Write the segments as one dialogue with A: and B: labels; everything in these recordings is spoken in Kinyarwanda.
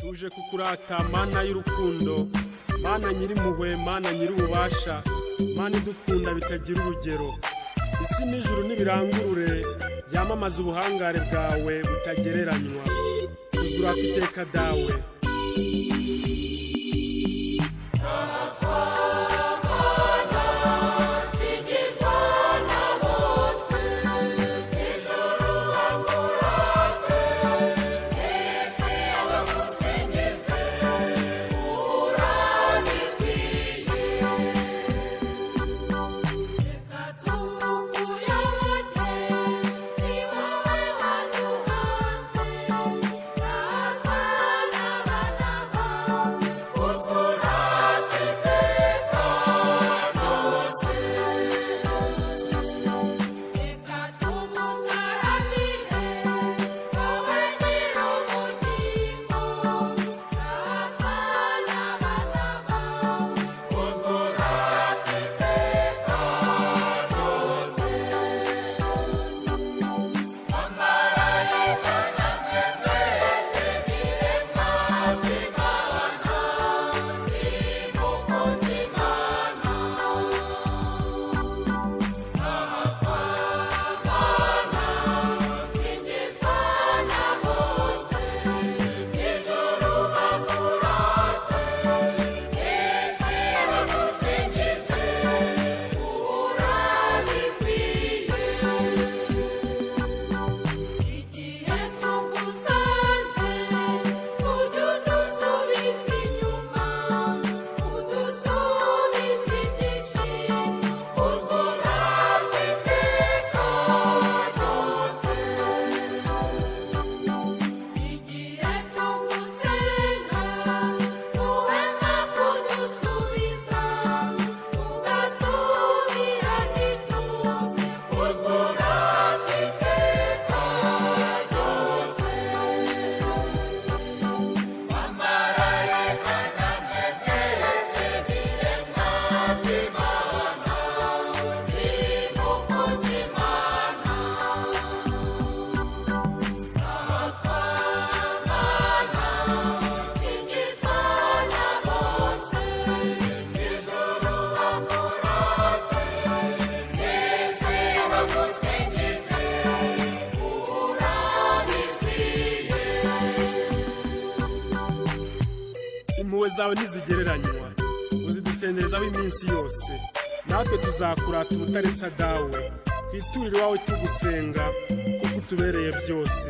A: Tuje kukurata Mana y'urukundo, Mana nyir'impuhwe, Mana nyir'ububasha, Mana idukunda bitagira urugero. Isi n'ijuru nibirangurure byamamaza ubuhangare bwawe butagereranywa. Uzwi uratwa iteka Dawe.
B: Singizwa na bose, ijuru bakurate, isi bagusingize, urabikwiye. Reka tukuyoboke, ni wowe waduhanze, natwe n'abana bawe, utwurate iteka ryose. Reka tugutaramire, wowe nyir'ubugingo, natwe n'abana bawe, utwurate iteka ryose. Bamarayika namwe mwese biremwa by'Imana, nimukuze Imana. Singizwa na bose, ijuru bakurate, isi bagusingize, urabikwiye. Igihe tugusanze, ujye udusubiza inyuma, udusubize ibyishimo, uzwuratwe iteka ryose. Igihe tugusenga, ntuhema kudusubiza, tugasubirana ituze, uzwuratwe iteka ryose. Bamarayika namwe mwese biremwa by'Imana, nimukuze Imana. Singizwa na bose, ijuru bakurate, isi bagusingize, urabikwiye.
A: Impuhwe zawe ntizigereranywa, uzidusenderezaho iminsi yose. Natwe tuzakurata ubutaretsa Dawe, twiturire iwawe tugusenga, kuko utubereye byose.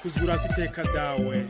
A: Kuzura iteka Dawe.